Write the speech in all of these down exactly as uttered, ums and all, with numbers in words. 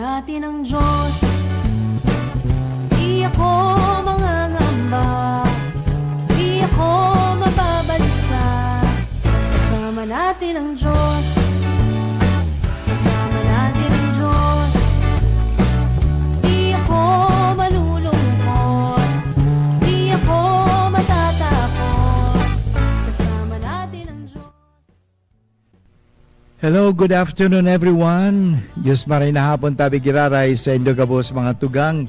Dati ng Diyos, di ako mangangamba, di ako mababalisa. Kasama natin ang Diyos, kasama natin ang Diyos. Di ako malulungkot, di ako matatakot. Kasama natin ang Diyos. Hello, good afternoon everyone. Diyos maray na hapon tabi giraray sa indo gabos mga tugang.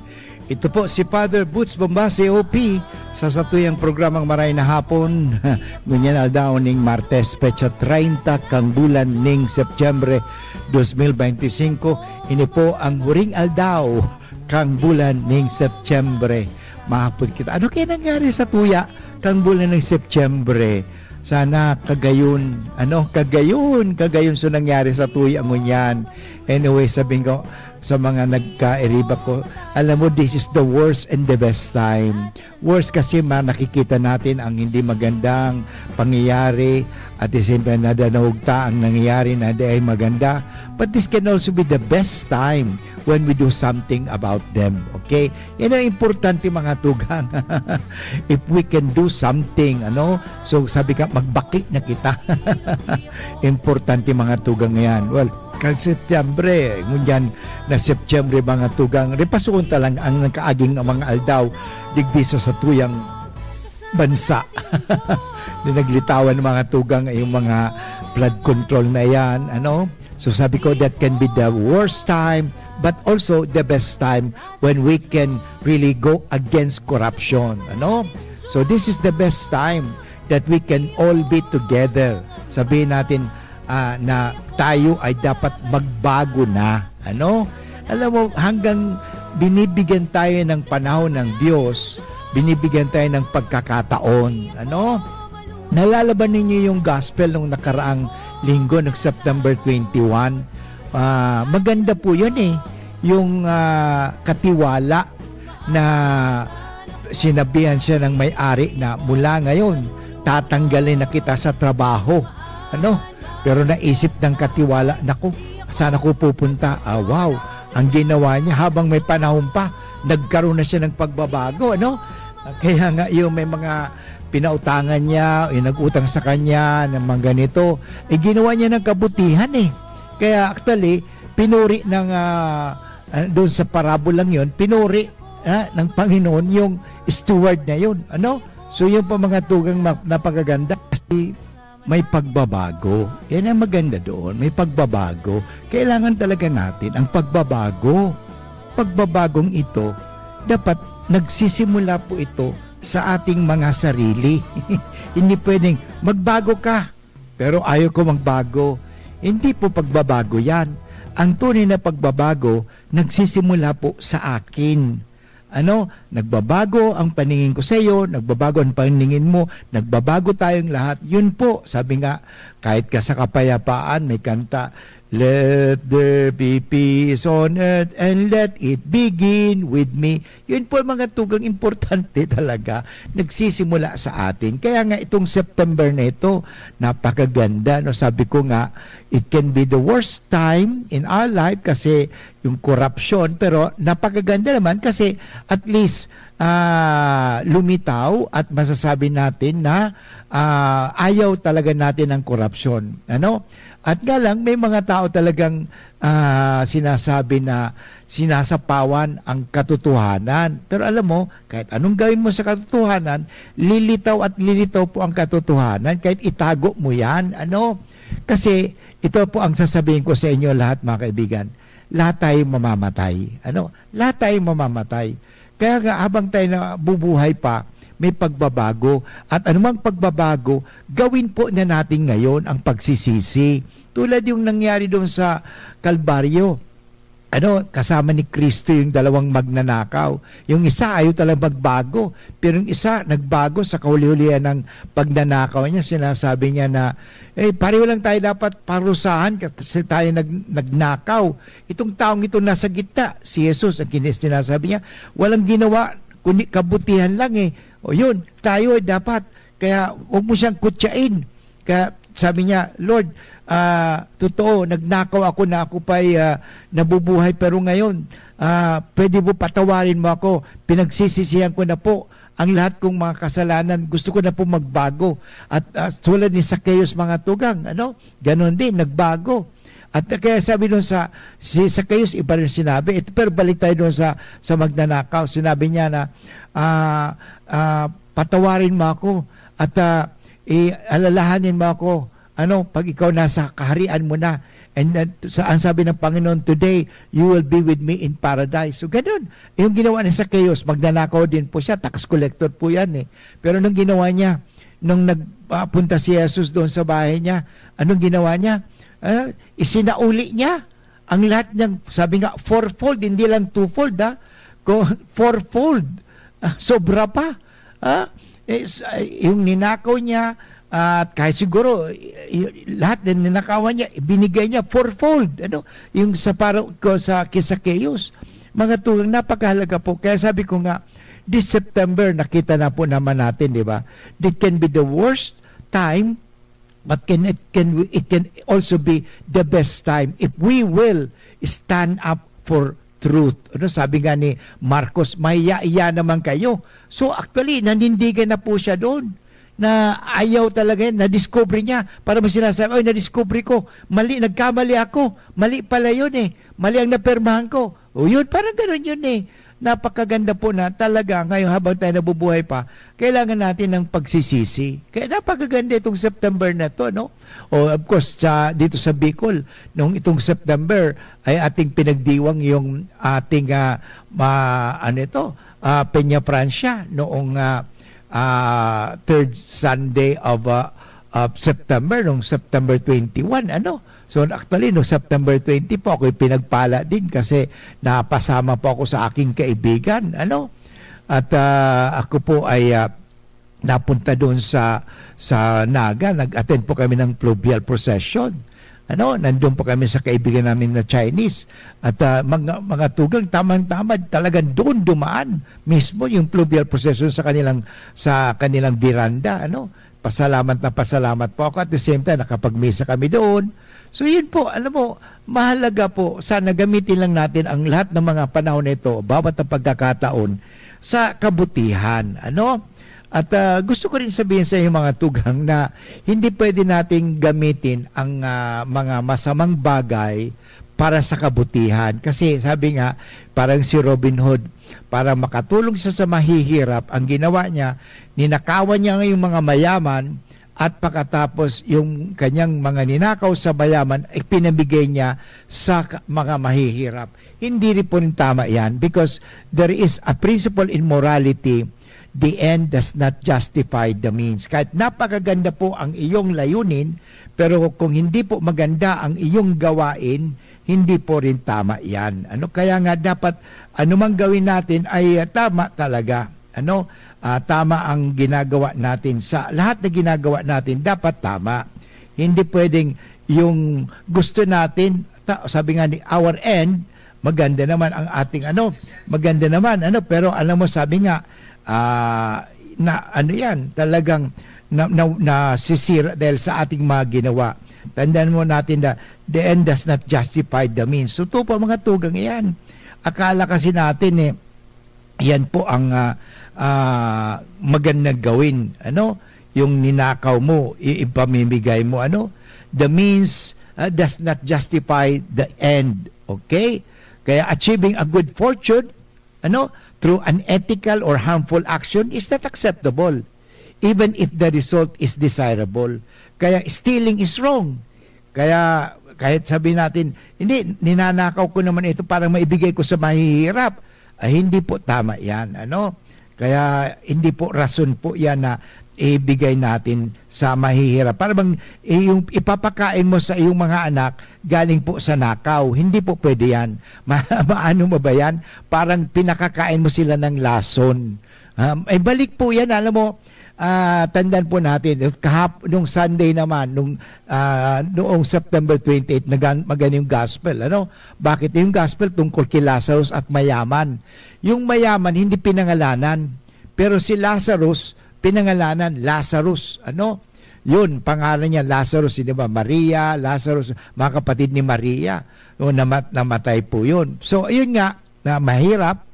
Ito po si Father Boots Bombase, O P, sa satuyang programang Maray na Hapon. Ngunyan aldaw ning Martes, petsa treinta kang bulan ning Setyembre dos mil beinti singko. Ini po ang huring aldaw kang bulan ning Setyembre. Mahapon kita. Ano kaya nangyari sa tuya kang bulan ng Setyembre? Sana kagayon, ano, kagayon, kagayon so nangyari sa tuya ngunyan. Anyway, sabihin ko sa mga nagkairiba ko, alam mo, this is the worst and the best time. Worst kasi ma nakikita natin ang hindi magandang pangyayari, at the same time nadanaog ta ang nangyayari na di ay maganda. But this can also be the best time when we do something about them. Okay? Yan ang importante, mga tugang. If we can do something, ano? So, sabi ka, magbaki na kita. Importante, mga tugang, yan. Well, kag Setyembre, ngunyan na Setyembre, mga tugang, repasuon ta lang ang nakaaging mga aldaw digdi sa satuyang bansa. Di naglitawan ng mga tugang yung mga flood control na yan, ano? So sabi ko, that can be the worst time, but also the best time when we can really go against corruption, ano? So this is the best time that we can all be together. Sabihin natin, ah, na tayo ay dapat magbago na, ano? Alam mo, hanggang binibigyan tayo ng panahon ng Diyos, binibigyan tayo ng pagkakataon, ano? Nalalaban ninyo yung gospel nung nakaraang linggo, nung September twenty-one. Ah, maganda po yun eh, yung, ah, katiwala na sinabihan siya ng may-ari na, "Mula ngayon, tatanggalin na kita sa trabaho." Ano? Pero naisip ng katiwala, "Naku, saan ako pupunta?" Ah, wow! Ang ginawa niya, habang may panahon pa, nagkaroon na siya ng pagbabago, ano? Kaya nga, yung may mga pinautangan niya, yung nag-utang sa kanya ng mga ganito, eh, ginawa niya ng kabutihan eh. Kaya actually, pinuri ng, ah, ah, doon sa parabolang yon, pinuri, ah, ng Panginoon yung steward na yon. Ano? So, yung pa mga tugang ma- napakaganda kasi may pagbabago. Yan ang maganda doon, may pagbabago. Kailangan talaga natin ang pagbabago. Pagbabagong ito, dapat nagsisimula po ito sa ating mga sarili. Hindi pwedeng magbago ka, pero ayaw ko magbago. Hindi po pagbabago yan. Ang tunay na pagbabago, nagsisimula po sa akin. Ano, nagbabago ang paningin ko sa iyo, nagbabago ang paningin mo, nagbabago tayong lahat. Yun po, sabi nga, kahit ka sa kapayapaan, may kanta, "Let there be peace on earth and let it begin with me." Yun po ang mga tugang importante talaga, nagsisimula sa atin. Kaya nga itong September na ito, napakaganda, no? Sabi ko nga, it can be the worst time in our life kasi yung korupsyon, pero napakaganda naman kasi at least, ah, lumitaw at masasabi natin na, ah, ayaw talaga natin ng korupsyon. Ano? At nga lang, may mga tao talagang, ah, sinasabi na sinasapawan ang katotohanan. Pero alam mo, kahit anong gawin mo sa katotohanan, lilitaw at lilitaw po ang katotohanan kahit itago mo yan. Ano? Kasi ito po ang sasabihin ko sa inyo lahat, mga kaibigan. Lahat tayo mamamatay. Ano? Lahat tayo mamamatay. Kaya nga, habang tayo nabubuhay pa, may pagbabago. At anumang pagbabago, gawin po na natin ngayon ang pagsisisi. Tulad yung nangyari doon sa Kalbaryo. Ano, kasama ni Kristo yung dalawang magnanakaw. Yung isa, ayaw talagang magbago. Pero yung isa, nagbago sa kahuli-hulihan ng pagnanakaw niya. Sinasabi niya na, "Eh, pareho lang tayo dapat parusahan kasi tayo nag-, nagnakaw." Itong taong ito nasa gitna, si Jesus, ang kini-, sinasabi niya, "Walang ginawa, kundi kabutihan lang eh." O yun, tayo ay dapat. Kaya huwag mo siyang kutsain. Kaya Sabi niya, "Lord, ah, totoo, nagnakaw ako na ako pa'y, ah, nabubuhay, pero ngayon, ah, pwede mo patawarin mo ako. Pinagsisisihan ko na po ang lahat kong mga kasalanan. Gusto ko na po magbago." At, ah, tulad ni Zacchaeus, mga tugang, ano, ganon din, nagbago. At kaya sabi nun sa, si Zacchaeus, iba rin sinabi. Ito, pero balik tayo doon sa, sa magnanakaw. Sinabi niya na, ah, ah, "Patawarin mo ako at, ah, i-, alalahanin mo ako, ano, pag ikaw nasa kaharian mo na." And then, sa, ang sabi ng Panginoon, "Today, you will be with me in paradise." So, ganun. Yung ginawa ni Zacchaeus, magnanakaw din po siya, tax collector po yan eh. Pero nung ginawa niya, nung nagpunta si Jesus doon sa bahay niya, anong ginawa niya? Ah, isinauli niya ang lahat niyang, sabi nga, fourfold, hindi lang twofold, ha? Ko-, fourfold. Ah, sobra pa. Ah, eh, s-, ay, yung ninakaw niya, at kahit siguro, y-, y-, lahat din ninakawan niya, ibinigay niya fourfold, ano? Yung sa paro-, ko sa kay Zacchaeus. Mga tugang, napakahalaga po. Kaya sabi ko nga, this September, nakita na po naman natin, di ba? It can be the worst time, but can, it can, it can also be the best time if we will stand up for truth. Ano sabi nga ni Marcos, "Mahiya-iya naman kayo." So actually, nanindigan na po siya doon na ayaw talaga yan. Nadiscover niya. Para may sinasabi, "Oy, nadiscover ko. Mali, nagkamali ako. Mali pala yun eh. Mali ang napirmahan ko." O yun, parang ganun yun eh. Napakaganda po na talaga ngayon habang tayo nabubuhay pa, kailangan natin ng pagsisisi. Kaya napakaganda itong September na to, no? O of course, sa, dito sa Bicol, nung itong September ay ating pinagdiwang yung ating, ah, ma-, ano ito, ah, Peña Francia noong, ah, ah, third Sunday of, ah, of September, nung September twenty-one, ano? So, actually, no September twenty po, ako'y pinagpala din kasi napasama po ako sa aking kaibigan, ano? At, ah, ako po ay, ah, napunta doon sa, sa Naga, nag-attend po kami ng fluvial procession. Ano, nandun po kami sa kaibigan namin na Chinese. At, ah, mga, mga tugang, tamang-tama, talagang doon dumaan mismo yung fluvial procession sa kanilang, sa kanilang veranda, ano. Pasalamat na pasalamat po ako. At the same time, nakapagmisa kami doon. So, yun po, alam mo, mahalaga po, sana gamitin lang natin ang lahat ng mga panahon na ito, bawat na pagkakataon, sa kabutihan. Ano? At, ah, gusto ko rin sabihin sa inyong mga tugang na hindi pwede nating gamitin ang, ah, mga masamang bagay para sa kabutihan. Kasi sabi nga, parang si Robin Hood, para makatulong siya sa mahihirap, ang ginawa niya, ninakawan niya yung mga mayaman at pakatapos yung kanyang mga ninakaw sa mayaman, ipinamigay niya sa ka-, mga mahihirap. Hindi rin po rin tama yan because there is a principle in morality, the end does not justify the means. Kahit napakaganda po ang iyong layunin, pero kung hindi po maganda ang iyong gawain, hindi po rin tama yan. Ano, kaya nga dapat anumang gawin natin ay, ah, tama talaga. Ano, ah, tama ang ginagawa natin. Sa lahat na ginagawa natin, dapat tama. Hindi pwedeng yung gusto natin, ta-, sabi nga ni, our end, maganda naman ang ating ano, maganda naman, ano, pero alam mo, sabi nga, ah, na, ano yan, talagang na, na, nasisira dahil sa ating mga ginawa. Tandaan mo natin na the end does not justify the means. So, ito po, mga tugang, yan. Akala kasi natin eh, yan po ang, ah, ah, magandang gawin, ano? Yung ninakaw mo, i-, ipamimigay mo, ano? The means, ah, does not justify the end, okay? Kaya achieving a good fortune, ano, through an ethical or harmful action is not acceptable, even if the result is desirable. Kaya stealing is wrong. Kaya kahit sabi natin, "Hindi, ninanakaw ko naman ito para maibigay ko sa mahihirap." Ay, hindi po tama yan, ano? Kaya hindi po rason po yan na ibigay natin sa mahihirap. Para bang, eh, yung ipapakain mo sa iyong mga anak, galing po sa nakaw. Hindi po pwede yan. Ma-, maano mo ba yan? Parang pinakakain mo sila ng lason. Um, ay balik po yan, alam mo, ah, tandaan po natin, kahap-, nung Sunday naman, nung, ah, noong September twenty-eight, nagan-, maganda yung gospel, ano? Bakit yung gospel tungkol kay Lazarus at mayaman? Yung mayaman, hindi pinangalanan, pero si Lazarus, pinangalanan, Lazarus, ano? Yun, pangalan niya Lazarus, di ba? Maria, Lazarus, mga kapatid ni Maria. No, namat-, namatay po yun. So, ayun nga, na mahirap.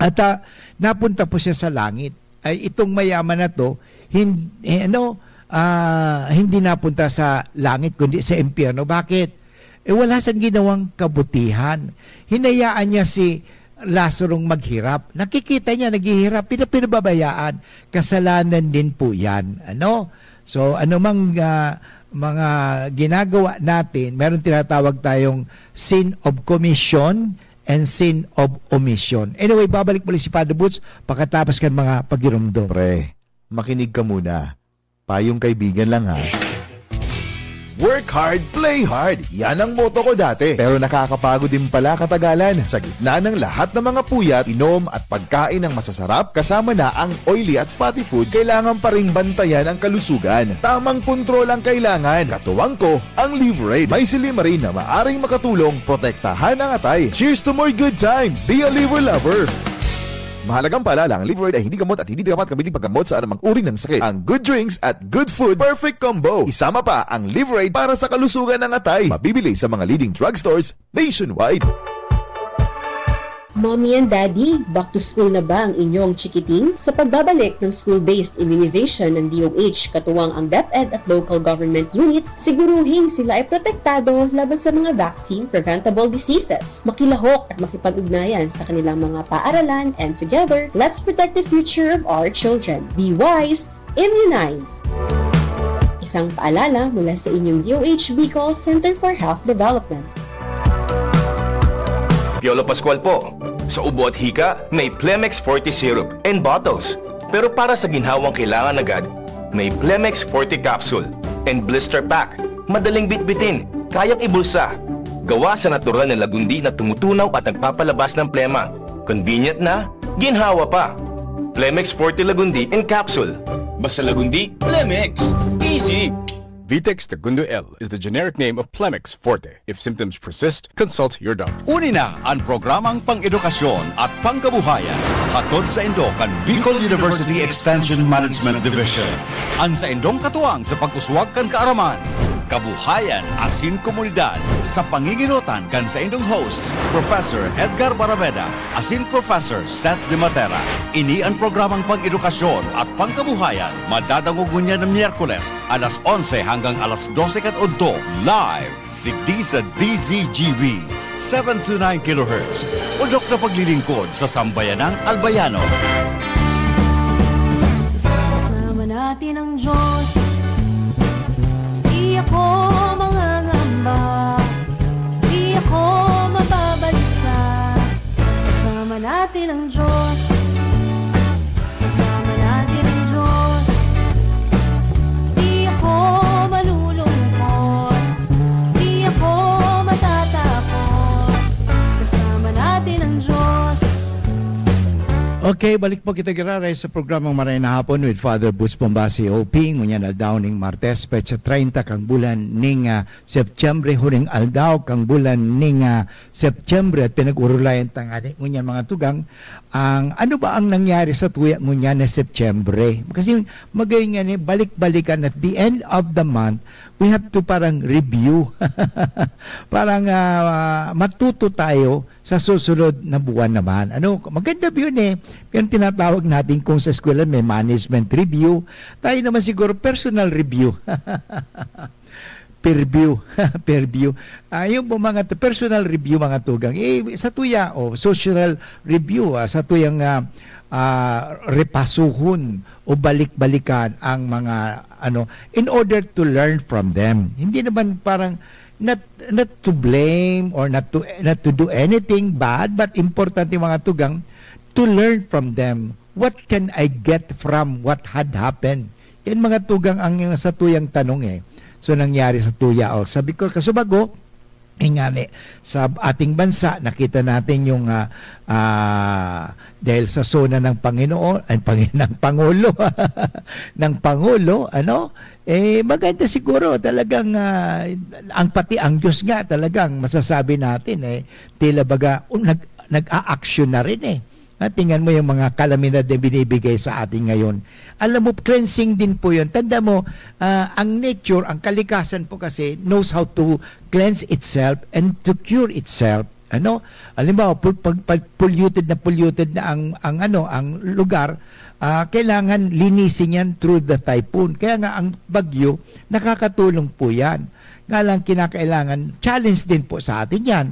At, ah, napunta po siya sa langit. Ay, itong mayaman na 'to, hin-, eh, ano, ah, hindi napunta sa langit kundi sa impyerno. Bakit? Eh, wala siyang ginawang kabutihan. Hinayaan niya si Lazarong maghirap. Nakikita niya naghihirap, pina-, pinababayaan. Kasalanan din po 'yan, ano? So, anumang, ah, mga ginagawa natin, meron tinatawag tayong sin of commission and sin of omission. Anyway, babalik muli si Father Boots pagkatapos kan mga pagirumdom. Pre, makinig ka muna. Payong kaibigan lang, ha. Work hard, play hard. Yan ang motto ko dati. Pero nakakapagod din pala katagalan. Sa gitna ng lahat ng mga puyat, inom at pagkain ng masasarap, kasama na ang oily at fatty foods, kailangan pa ring bantayan ang kalusugan. Tamang kontrol ang kailangan. Katuwang ko, ang Liverade. May silymarin na maaring makatulong protektahan ang atay. Cheers to more good times! Be a Liver Lover! Mahalagang paalala, ang Liverade ay hindi gamot at hindi dapat gamitin paggamot sa anumang uri ng sakit. Ang good drinks at good food, perfect combo. Isama pa ang Liverade para sa kalusugan ng atay. Mabibili sa mga leading drugstores nationwide. Mommy and Daddy, back to school na ba ang inyong chikiting? Sa pagbabalik ng school-based immunization ng D O H, katuwang ang DepEd at local government units, siguruhing sila ay protektado laban sa mga vaccine-preventable diseases. Makilahok at makipag-ugnayan sa kanilang mga paaralan, and together, let's protect the future of our children. Be wise, immunize! Isang paalala mula sa inyong D O H Bicol Center for Health Development. Piolo Pascual po. Sa ubo at hika, may Plemex Forte Syrup and bottles. Pero para sa ginhawang kailangan agad, may Plemex Forte Capsule and Blister Pack. Madaling bitbitin, kayang ibulsa. Gawa sa natural na lagundi na tumutunaw at nagpapalabas ng plema. Convenient na, ginhawa pa. Plemex Forte Lagundi in Capsule. Basta Lagundi, Plemex. Easy! Vitex Tagundo L is the generic name of Plemex Forte. If symptoms persist, consult your doctor. Uni na an programang pang-edukasyon at pangkabuhayan, hatod saindo kan Bicol University Extension Management Division. An saindong katuwang sa pag-uswag kan kaaraman, kabuhayan asin komunidad, sa pangingenotan kan saindong hosts, Professor Edgar Baraveda asin Professor Seth De Matera. Ini an programang pang-edukasyon at pangkabuhayan, madadangog ngunyan na Miyerkules, alas onse hanggang alas dose kan udto, live, digdi sa D Z G B, seven two nine kilohertz, udok na paglilingkod sa sambayanang Albayano. Kasama natin ang Diyos. Di ako mangangamba. Di ako mababalisa. Kasama natin ang Diyos. Kasama natin ang Diyos. Di ako malulungkot. Di ako matatakot. Kasama natin ang Diyos. Okay, balik po kita giraray sa programang Maray na Hapon with Father Boots Bombasi, O P. Ngunyan aldaw ning Martes, petsa treinta kang bulan ning, ah, Setyembre, huring aldaw kang bulan ning, ah, Setyembre, at pinag-urulayan tangani ngunyan, mga tugang, ang ano ba ang nangyari sa tuya ngunyan na Setyembre? Kasi magayon nga ni balik-balikan, at the end of the month, we have to parang review. Parang, ah, matuto tayo sa susunod na buwan naman. Ano, maganda yun eh. Yung tinatawag natin kung sa eskwela may management review, tayo naman siguro personal review. Peer view. Peer view. Ah, yung po mga t- personal review, mga tugang. Eh, sa tuya, oh, social review, ah, sa tuyang, ah, ah, repasuhon o balik-balikan ang mga, ano, in order to learn from them. Hindi naman parang not, not to blame or not to, not to do anything bad, but importante, mga tugang, to learn from them. What can I get from what had happened? Yan, mga tugang, ang sa tuyang tanong eh. So, nangyari sa tuya, oh, sabi ko, kasubago, eh, nga ni, sa ating bansa, nakita natin yung, ah, ah, dahil sa SONA ng Panginoon, ay, Panginoon, ng Pangulo, ng Pangulo, ano, eh, maganda siguro talagang, ah, ang pati ang Diyos nga talagang masasabi natin, eh, tila baga, um, nag-, nag-a-action na rin, eh. Ha, tingnan mo yung mga kalamidad na binibigay sa atin ngayon. Alam mo, cleansing din po yun. Tanda mo, ah, ang nature, ang kalikasan po kasi knows how to cleanse itself and to cure itself. Ano? Halimbawa, pul-, pag, pag polluted na polluted na ang, ang, ano, ang lugar, ah, kailangan linisin yan through the typhoon. Kaya nga ang bagyo, nakakatulong po yan. Nga lang kinakailangan, challenge din po sa atin yan,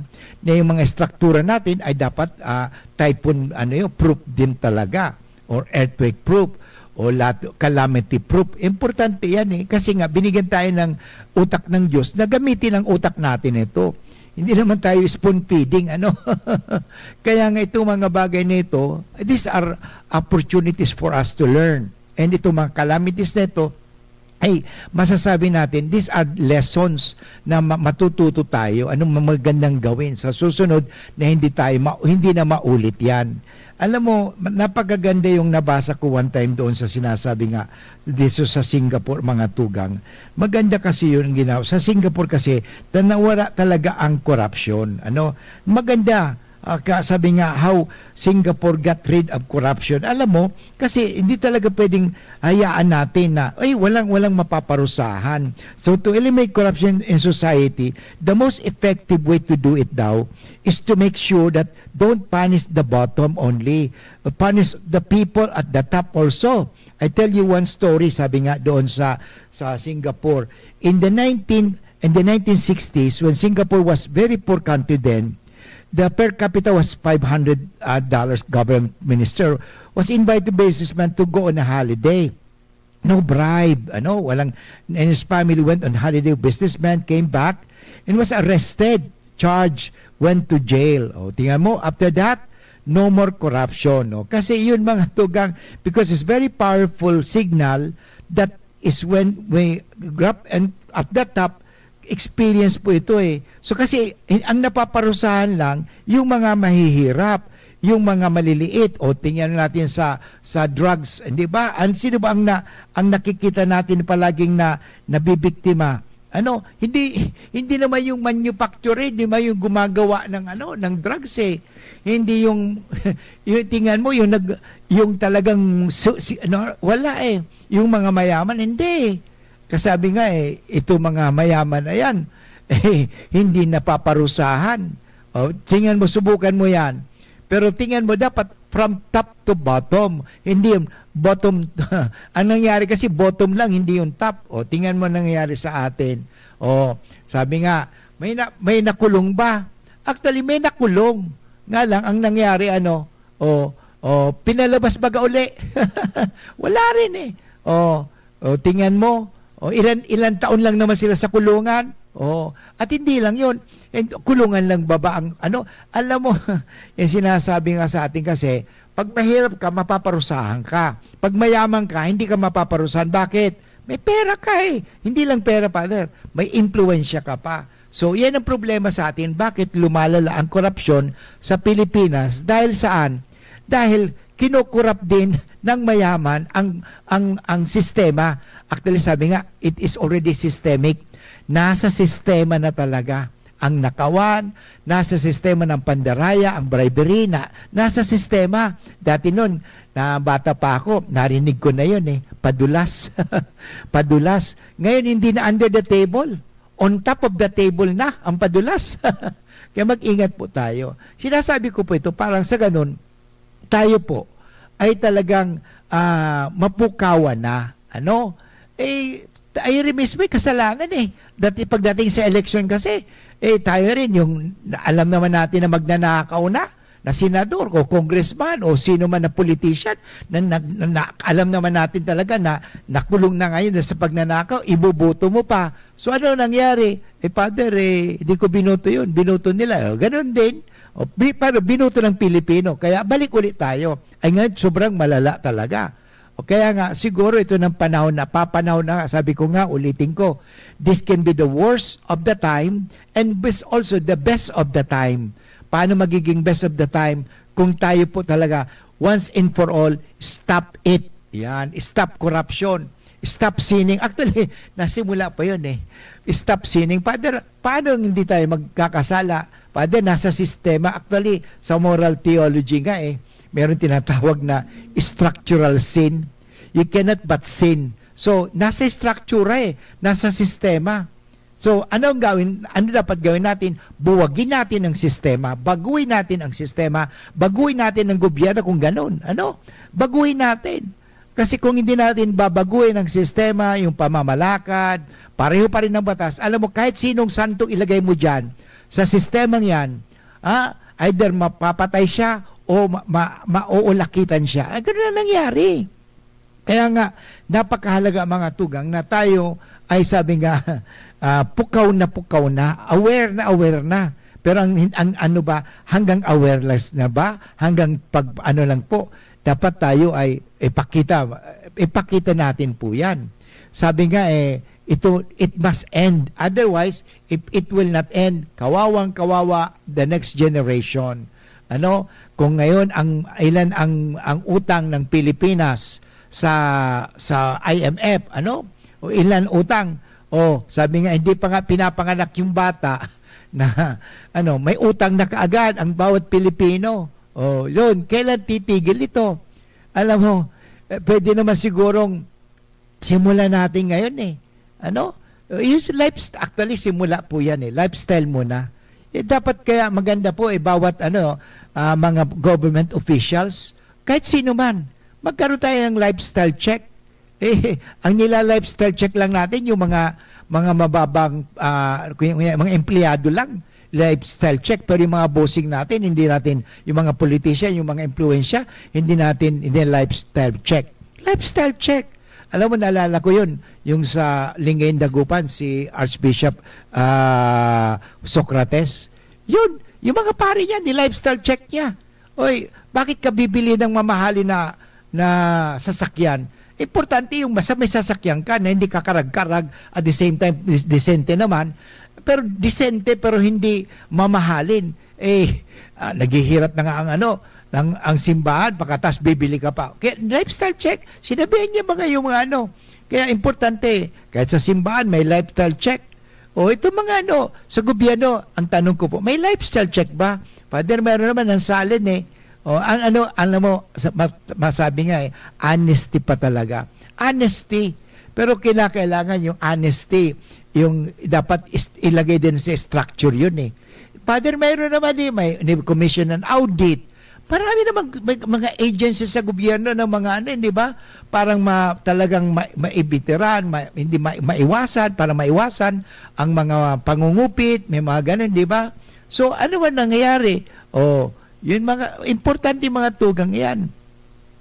na yung mga estruktura natin ay dapat, ah, typhoon, ano yun, proof din talaga, or earthquake proof, o lat-, calamity proof. Importante yan eh, kasi nga binigyan tayo ng utak ng Diyos na gamitin ang utak natin ito. Hindi naman tayo spoon feeding, ano? Kaya nga itong mga bagay na ito, these are opportunities for us to learn. And itong mga calamities na ito, ay masasabi natin, these are lessons na ma-, matututo tayo, anong ma-, magandang gawin sa susunod na hindi tayo ma-, hindi na maulit yan. Alam mo, ma-, napakaganda yung nabasa ko one time doon sa sinasabi nga dito sa Singapore, mga tugang. Maganda kasi yun ang ginawa. Sa Singapore kasi, na nawala talaga ang korupsyon. Ano? Maganda. Ah, ka-, sabi nga, how Singapore got rid of corruption. Alam mo, kasi hindi talaga pwedeng hayaan natin na, ay, walang, walang mapaparusahan. So, to eliminate corruption in society, the most effective way to do it daw is to make sure that don't punish the bottom only, punish the people at the top also. I tell you one story, sabi nga doon sa, sa Singapore. In the nineteen, in the nineteen sixties, when Singapore was very poor country then, the per capita was five hundred, uh, dollars. Government minister was invited businessman to go on a holiday. No bribe, ano, walang, and his family went on holiday. Businessman came back and was arrested, charged, went to jail. O, tingnan mo, after that, no more corruption, no? Kasi yun, mga tugang, because it's very powerful signal that is when we grab and at the top, experience po ito eh. So kasi, eh, ang napaparusahan lang, yung mga mahihirap, yung mga maliliit. O tingnan natin sa, sa drugs, hindi ba? Ang, sino ba ang, na, ang nakikita natin palaging na, nabibiktima? Ano, hindi, hindi naman yung manufacturer, hindi naman yung gumagawa ng, ano, ng drugs eh. Hindi yung, yung tingnan mo, yung nag, yung talagang su-, si, ano, wala eh. Yung mga mayaman, hindi. Kasabi nga eh, ito mga mayaman na yan, eh, hindi napaparusahan. O, tingnan mo, subukan mo yan. Pero tingnan mo, dapat from top to bottom. Hindi yung bottom. Ang nangyari kasi, bottom lang, hindi yung top. O, tingnan mo nangyari sa atin. O, sabi nga, may na, may nakulong ba? Actually, may nakulong. Nga lang, ang nangyari, ano, o, o, pinalabas baga uli? Wala rin eh. O, o, tingnan mo. O, ilan, ilan taon lang naman sila sa kulungan. O, at hindi lang yun. And kulungan lang ba ba ang, ano, alam mo, yung sinasabi nga sa atin kasi, pag mahirap ka, mapaparusahan ka. Pag mayaman ka, hindi ka mapaparusahan. Bakit? May pera ka eh. Hindi lang pera, Father. May impluwensya ka pa. So, yan ang problema sa atin. Bakit lumalala ang korupsyon sa Pilipinas? Dahil saan? Dahil kinokorap din ng mayaman ang, ang, ang sistema. Actually, sabi nga, it is already systemic. Nasa sistema na talaga ang nakawan, nasa sistema ng pandaraya, ang bribery, na, nasa sistema. Dati nun, na bata pa ako, narinig ko na yun eh, padulas. Padulas. Ngayon, hindi na under the table. On top of the table na ang padulas. Kaya mag-ingat po tayo. Sinasabi ko po ito, parang sa ganun, tayo po ay talagang, ah, mapukawan na. Ano? Eh, tayo rin mismo ay kasalanan eh. Dati pagdating sa eleksyon kasi, eh, tayo rin yung alam naman natin na magnanakaw na, na senador o congressman o sino man na politician na, na, na, na alam naman natin talaga na nakulong na ngayon na sa pagnanakaw, iboboto mo pa. So ano nangyari? Eh, Father, eh, di ko binoto yun. Binoto nila. O, ganun din. O, bi-, pero binoto ng Pilipino. Kaya balik ulit tayo. Ay ngayon, sobrang malala talaga. O kaya nga, siguro ito ng panahon na, papanahon na, sabi ko nga, ulitin ko, this can be the worst of the time and best, also the best of the time. Paano magiging best of the time kung tayo po talaga, once and for all, stop it. Yan, stop corruption, stop sinning. Actually, nasimula pa yun eh. Stop sinning. Father, paano hindi tayo magkakasala? Father, nasa sistema. Actually, sa moral theology nga eh, Meron tinatawag na structural sin. You cannot but sin. So, nasa struktura eh, nasa sistema. So, ano ang gawin, ano dapat gawin natin? Buwagin natin ang sistema, baguhin natin ang sistema, baguhin natin ang gobyerno kung ganon. Ano? Baguhin natin. Kasi kung hindi natin babaguhin ang sistema, yung pamamalakad, pareho pa rin ang batas. Alam mo, kahit sinong santo ilagay mo dyan, sa sistemang yan, ah, either mapapatay siya o ma- ma- mauulakitan siya. Ah, ganun na nangyari. Kaya nga, napakahalaga, mga tugang, na tayo ay, sabi nga, ah, pukaw na pukaw na, aware na aware na. Pero ang, ang ano ba, hanggang awareness na ba? Hanggang pag ano lang po, dapat tayo ay ipakita, ipakita natin po yan. Sabi nga eh, ito, it must end. Otherwise, if it will not end, kawawang kawawa the next generation. Ano, kung ngayon ang ilan ang ang utang ng Pilipinas sa sa I M F, ano? O ilan utang? O sabi nga, hindi pa nga pinapanganak yung bata na ano, may utang na kaagad ang bawat Pilipino. O yun, kailan titigil ito? Alam mo, eh, pwede naman sigurong simulan natin ngayon eh. Ano? Yung lifestyle, actually, simula po yan eh. Lifestyle muna. Eh, dapat kaya maganda po eh, bawat ano, ah, mga government officials, kahit sino man, magkaroon tayo ng lifestyle check. Eh, ang nila-lifestyle check lang natin, yung mga mga mababang, ah, kung yung, yung mga empleyado lang, lifestyle check. Pero yung mga bossing natin, hindi natin, yung mga politician, yung mga impluensya, hindi natin, hindi lifestyle check. Lifestyle check. Alam mo, naalala ko yun, yung sa Lingayen Dagupan, si Archbishop ah, Socrates. Yun, yung mga pare niya, ni-lifestyle check niya. Oy, bakit ka bibili ng mamahalin na, na sasakyan? Importante yung basta may sasakyan ka na hindi kakarag-karag, at the same time, dis- disente naman. Pero disente, pero hindi mamahalin. Eh, ah, naghihirap na nga ang ano, ng, ang simbahan, pagkatapos bibili ka pa. Kaya lifestyle check, sinabihan niya mga yung mga ano. Kaya importante, kahit sa simbahan, may lifestyle check. O ito mga ano, sa gobyerno, ang tanong ko po, may lifestyle check ba? Father, meron naman ng salin eh. O ang ano, alam mo, sa, ma- masabi nga eh, honesty pa talaga. Honesty. Pero kinakailangan yung honesty, yung dapat is- ilagay din sa structure yun eh. Father, mayroon naman eh, may, may commission and audit. Marami namang may, mga agencies sa gobyerno ng mga ano, di ba? Parang ma, talagang ma, maibitiran, ma, hindi ma, maiwasan, para maiwasan ang mga pangungupit, may mga ganun, di ba? So, ano man nangyayari? O, yun mga, importante mga tugang yan.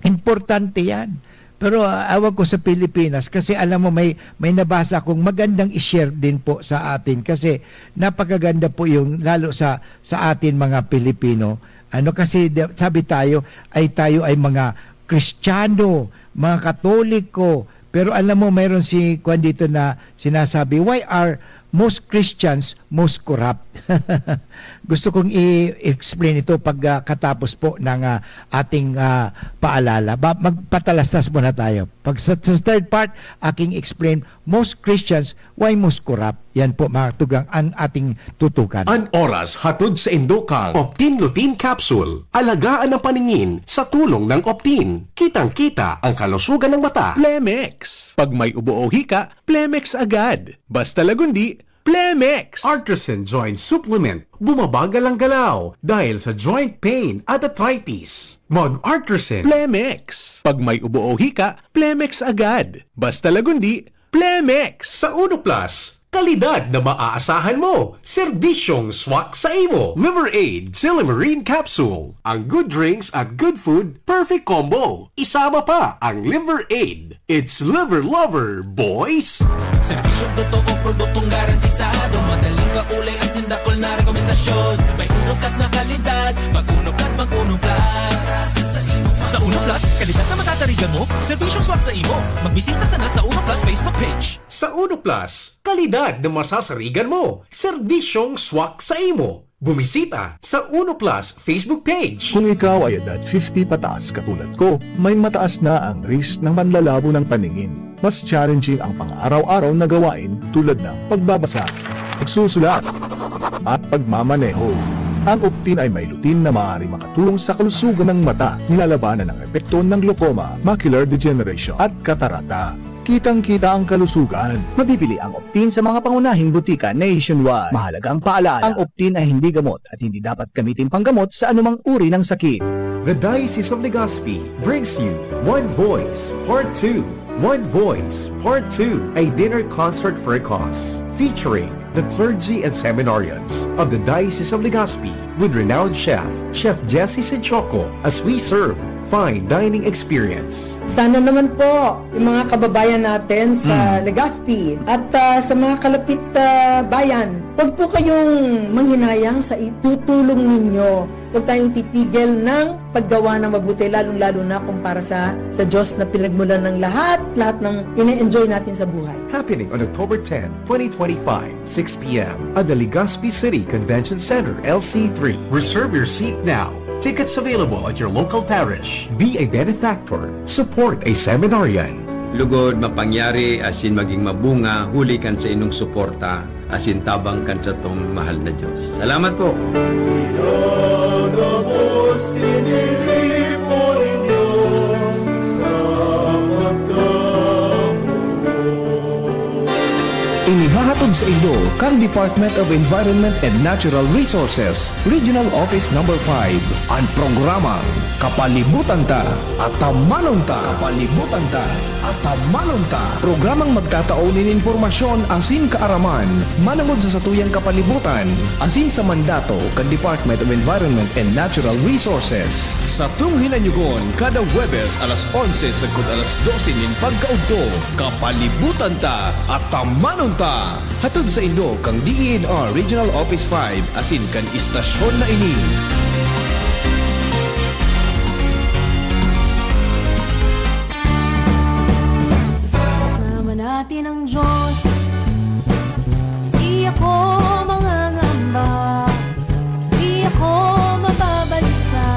Importante yan. Pero ah, awan ko sa Pilipinas kasi alam mo may may nabasa akong magandang i-share din po sa atin kasi napakaganda po yung lalo sa sa atin mga Pilipino. Ano kasi di- sabi tayo ay tayo ay mga Kristiyano, mga Katoliko, pero alam mo mayroon si kwan dito na sinasabi, why are most Christians most corrupt? Gusto kong i-explain ito pag ah, katapos po ng ah, ating ah, paalala. Ba, magpatalastas muna tayo. Pag sa, sa third part, aking explain, most Christians, why most corrupt? Yan po, mga tugang, ang ating tutukan. An oras hatod sa indokang Optin Lutein Capsule. Alagaan ang paningin sa tulong ng Optin. Kitang-kita ang kalusugan ng mata. Plemex. Pag may ubo o hika, Plemex agad. Basta lagundi, Plemex! Artisan Joint Supplement. Bumabagal ang galaw dahil sa joint pain at arthritis. Mag-Artisan. Plemex. Pag may ubo o hika, Plemex agad. Basta lagundi, Plemex! Sa Uno Plus, kalidad na maaasahan mo. Serbisyong swak sa imo. Liver Aid, Silymarin Capsule. Ang good drinks at good food, perfect combo. Isama pa ang Liver Aid. It's Liver Lover, boys! Serbisyong totoo, produktong garantisado. Madaling kaulay, asin dakul na rekomendasyon. May Uno Plus na kalidad. Mag Uno Plus, mag Uno Plus. Sa Uno Plus, kalidad na masasarigan mo, serbisyong swak sa imo. Magbisita sana sa Uno Plus Facebook page. Sa Uno Plus, kalidad na masasarigan mo, serbisyong swak sa imo. Bumisita sa Uno Plus Facebook page. Kung ikaw ay edad fifty pataas katulad ko, may mataas na ang risk ng panlalabo ng paningin. Mas challenging ang pang-araw-araw na gawain tulad ng pagbabasa, pagsusulat, at pagmamaneho. Ang Optin ay may lutein na maaaring makatulong sa kalusugan ng mata, nilalabanan ang epekto ng glaucoma, macular degeneration, at katarata. Kitang-kita ang kalusugan. Mabibili ang Optin sa mga pangunahing butika nationwide. Mahalagang paalaala, ang Optin ay hindi gamot at hindi dapat gamitin panggamot sa anumang uri ng sakit. The Diocese of Legazpi brings you One Voice Part two. One Voice Part two, a dinner concert for a cause, featuring the clergy and seminarians of the Diocese of Legazpi with renowned chef, Chef Jesse Sinchoco, as we serve fine dining experience. Sana naman po yung mga kababayan natin sa Legazpi at, ah, sa mga kalapit, ah, bayan, wag po kayong manghinayang sa itutulong ninyo. Huwag tayong titigil ng paggawa ng mabuti, lalong-lalo na kung para sa, sa Diyos na pinagmulan ng lahat, lahat ng ine-enjoy natin sa buhay. Happening on October ten, twenty twenty-five, six p m at the Legazpi City Convention Center, L C three. Reserve your seat now. Tickets available at your local parish. Be a benefactor. Support a seminarian. Lugod, mapangyari, asin maging mabunga, huli kan sa inong suporta asin tabang kan satong mahal na Diyos. Salamat po! Pinagabos, tiniripo nin Diyos sa pagkamugot. Inihahatod sa inyo kan Department of Environment and Natural Resources, Regional Office Number five, an programang Kapalibutan Ta, Atamanon Ta. Kapalibutan Ta, Atamanon Ta. Programang magtatao nin impormasyon asin kaaraman manongod sa satuyang kapalibutan asin sa mandato kan Department of Environment and Natural Resources. Satong hinanyogon kada Huwebes alas onse sagkod alas dose nin pagkaudto. Kapalibutan Ta, Atamanon Ta. Hatod saindo kan D E N R Regional Office five asin kan istasyon na ini. Kasama natin ang Diyos. Di ako mangangamba. Di ako mababalisa.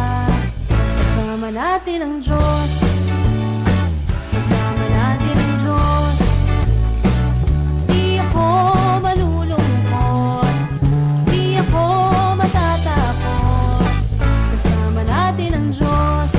Kasama natin ang Diyos. Kasama natin ang Diyos. Di ako malulungkot. Di ako matatakot. Kasama natin ang Diyos.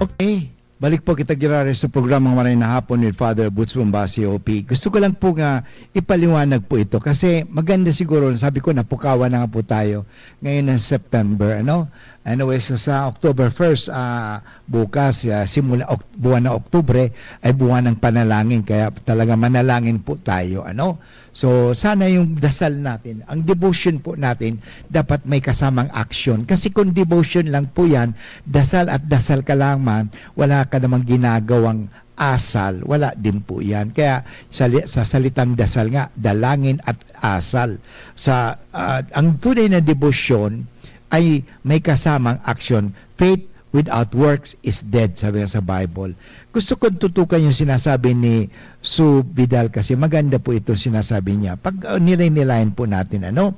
Okay. Balik po kita giraray sa programang Maray na Hapon with Father Boots Bombasi, O P. Gusto ko lang po nga ipaliwanag po ito kasi maganda siguro, sabi ko, napukawan na nga po tayo ngayon ng September, ano? Anyway, sa, sa October first, ah, bukas, ah, simula Oc-, buwan ng Oktubre ay buwan ng panalangin, kaya talaga manalangin po tayo, ano? So, sana yung dasal natin, ang devotion po natin, dapat may kasamang action. Kasi kung devotion lang po yan, dasal at dasal ka lamang, wala ka namang ginagawang asal, wala din po yan. Kaya sa, sa salitang dasal nga, dalangin at asal. Sa, ah, ang tunay na debosyon ay may kasamang action. Faith without works is dead, sabi nga sa Bible. Gusto kong tutukan yung sinasabi ni Sue Vidal kasi maganda po ito sinasabi niya. Pag, uh, nilay-nilayan po natin, ano?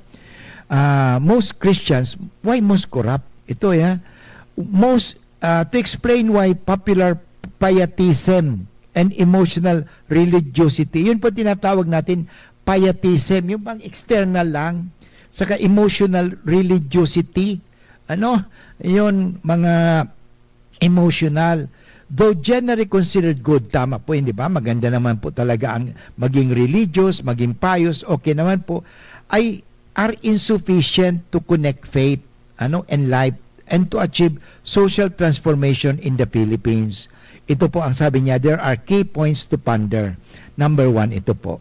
Ah, most Christians, why most corrupt? Ito, ya. Most, ah, to explain why popular pietism and emotional religiosity, yun po tinatawag natin pietism, yung bang external lang, saka emotional religiosity, ano, yun, mga emotional. Though generally considered good, tama po yun, di ba? Maganda naman po talaga ang maging religious, maging pious, okay naman po, ay are insufficient to connect faith, ano, and life, and to achieve social transformation in the Philippines. Ito po ang sabi niya, there are key points to ponder. Number one, ito po.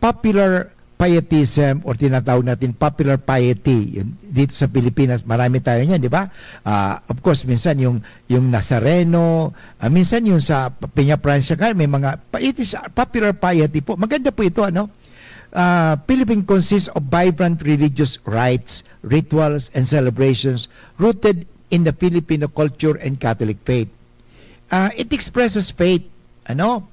Popular pietism or tinatawag natin popular piety. Yun, dito sa Pilipinas, marami tayo niyan, di ba? Ah, of course, minsan yung, yung Nazareno, ah, minsan yung sa Peñafrancia, kaya may mga, pa-, it is popular piety po. Maganda po ito, ano? Ah, Philippine consists of vibrant religious rites, rituals, and celebrations rooted in the Filipino culture and Catholic faith. Ah, it expresses faith, ano?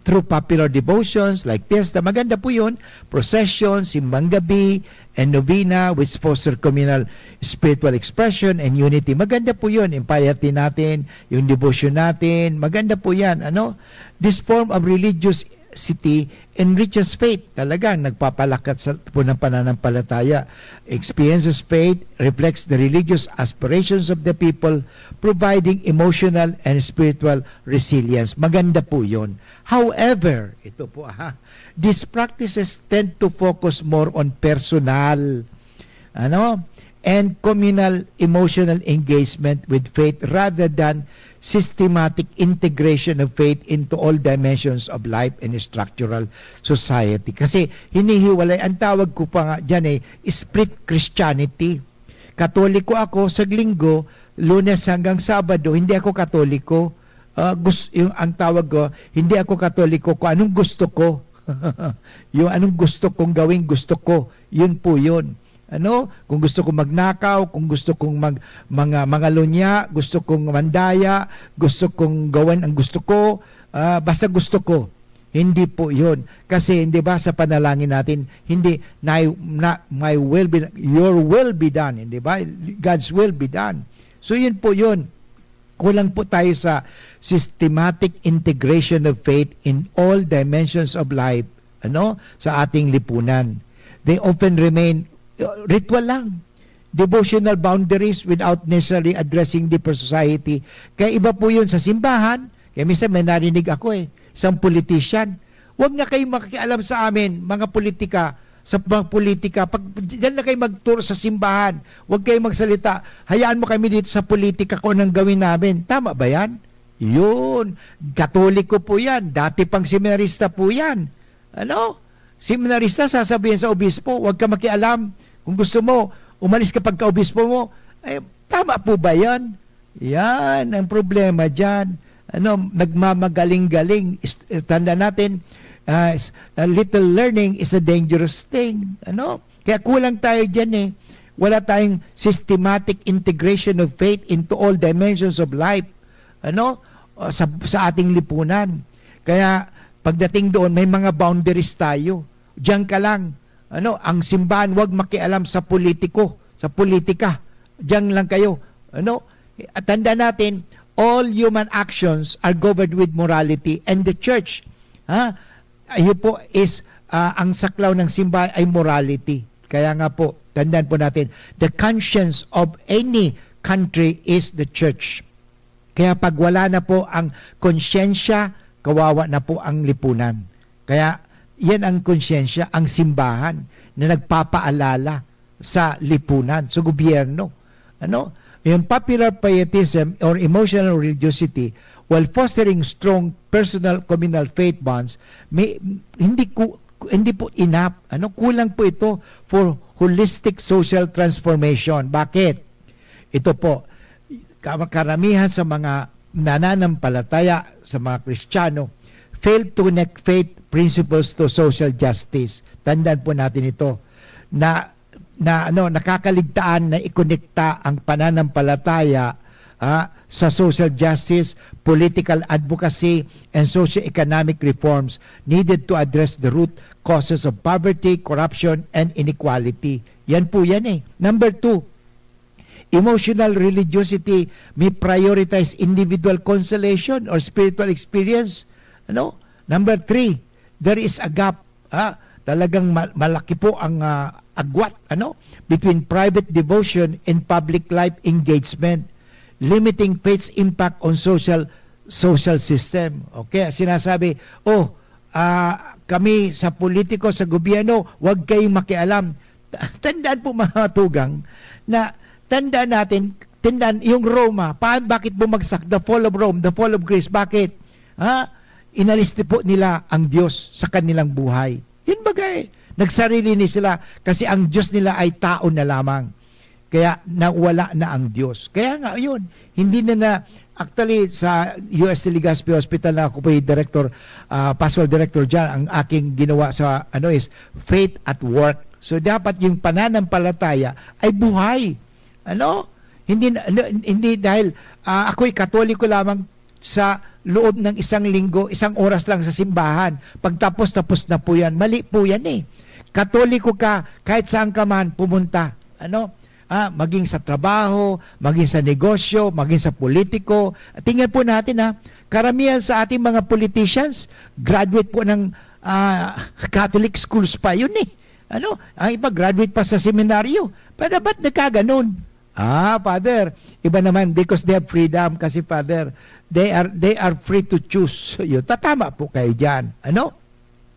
Through popular devotions like fiesta, maganda po yun, procession, simbang gabi, and novena, which foster communal spiritual expression and unity. Maganda po yun, yung piety natin, yung devotion natin, maganda po yan, ano? This form of religious city enriches faith. Talagang nagpapalakas sa po ng pananampalataya. Experiences faith, reflects the religious aspirations of the people, providing emotional and spiritual resilience. Maganda po yun. However, ito po ha, these practices tend to focus more on personal, ano, and communal emotional engagement with faith rather than systematic integration of faith into all dimensions of life and structural society. Kasi hinihiwalay, ang tawag ko pa nga dyan eh, split Christianity. Katoliko ako sa Linggo, Lunes hanggang Sabado, hindi ako Katoliko. Ah, gus-, yung, ang tawag ko, hindi ako Katoliko kung anong gusto ko. Yung anong gusto kong gawin, gusto ko. Yun po yun. Ano? Kung gusto kong magnakaw, kung gusto kong mag-, mga, mangalunya, gusto kong mandaya, gusto kong gawin ang gusto ko, ah, basta gusto ko. Hindi po yun. Kasi, hindi ba, sa panalangin natin, hindi, "Nay-, na, my will be, your will be done." Hindi ba? God's will be done. So, yun po yun. Kulang po tayo sa systematic integration of faith in all dimensions of life, ano, sa ating lipunan. They often remain, uh, ritual lang. Devotional boundaries without necessarily addressing deeper society. Kaya iba po yun sa simbahan. Kaya minsan may narinig ako eh, isang politician, "Huwag na kayong makialam sa amin, mga politika, sa mga politika. Pag, diyan na kayo magturo sa simbahan. Huwag kayong magsalita. Hayaan mo kami dito sa politika kung anong gawin namin." Tama ba yan? Yun. Katoliko po yan. Dati pang seminarista po yan. Ano? Seminarista, sasabihin sa obispo, "Huwag ka makialam. Kung gusto mo, umalis ka pagka-obispo mo." Eh, tama po ba yan? Yan ang problema dyan. Ano, nagmamagaling-galing. Is-, eh, tanda natin, ah, is-, a little learning is a dangerous thing. Ano? Kaya kulang tayo dyan eh. Wala tayong systematic integration of faith into all dimensions of life. Ano? O, sa, sa ating lipunan. Kaya pagdating doon, may mga boundaries tayo. Diyan ka lang. Ano, ang simbahan, wag makialam sa politiko, sa politika. Diyan lang kayo. Ano? At tanda natin, all human actions are governed with morality, and the church, ha? Ayun po is, ah, ang saklaw ng simbahan ay morality. Kaya nga po, tandaan po natin, the conscience of any country is the church. Kaya pag wala na po ang konsyensya, kawawa na po ang lipunan. Kaya yan ang konsyensya, ang simbahan na nagpapaalala sa lipunan, sa gobyerno. Ano? Yung popular pietism or emotional religiosity, while fostering strong personal communal faith bonds, may, hindi ku-, hindi po enough. Ano? Kulang po ito for holistic social transformation. Bakit? Ito po, ka-, karamihan sa mga nananampalataya, sa mga Kristiyano, fail to connect faith principles to social justice. Tandaan po natin ito, na, na, ano, nakakaligtaan na ikonekta ang pananampalataya, ah, sa social justice, political advocacy, and socio-economic reforms needed to address the root causes of poverty, corruption, and inequality. Yan po yan eh. Number two, emotional religiosity may prioritize individual consolation or spiritual experience. Ano? Number three, there is a gap. Ah, talagang ma-, malaki po ang, ah, agwat, ano, between private devotion and public life engagement, limiting faith's impact on social, social system. Okay, sinasabi, "Oh, ah, kami sa politiko, sa gobyerno, wag kayong makialam." Tandaan po, mga tugang, na tandaan natin, tandaan yung Roma, pa-, bakit bumagsak? The fall of Rome, the fall of Greece. Bakit? Ha? Inalis po nila ang Diyos sa kanilang buhay. Yun bagay, nagsarili ni sila kasi ang Diyos nila ay tao na lamang. Kaya nawala na ang Diyos. Kaya nga, yun, hindi na na, actually, sa U S Legazpi Hospital na ako po yung director, ah, pastoral director dyan, ang aking ginawa sa, ano, is faith at work. So, dapat yung pananampalataya ay buhay. Ano? Hindi na, hindi dahil, ah, ako'y Katoliko lamang sa loob ng isang linggo, isang oras lang sa simbahan. Pagtapos, tapos na po yan. Mali po yan eh. Katoliko ka, kahit saan ka man pumunta. Ano? Ah, maging sa trabaho, maging sa negosyo, maging sa politiko. Tingnan po natin ha, Karamihan sa ating mga politicians, graduate po ng, ah, Catholic schools pa yun eh. Ano? Ang iba, graduate pa sa seminaryo. Pero ba't nagkaganon? Ah, Father, iba naman because they have freedom kasi, Father, they are, they are free to choose. Yun, tatama po kayo dyan. Ano?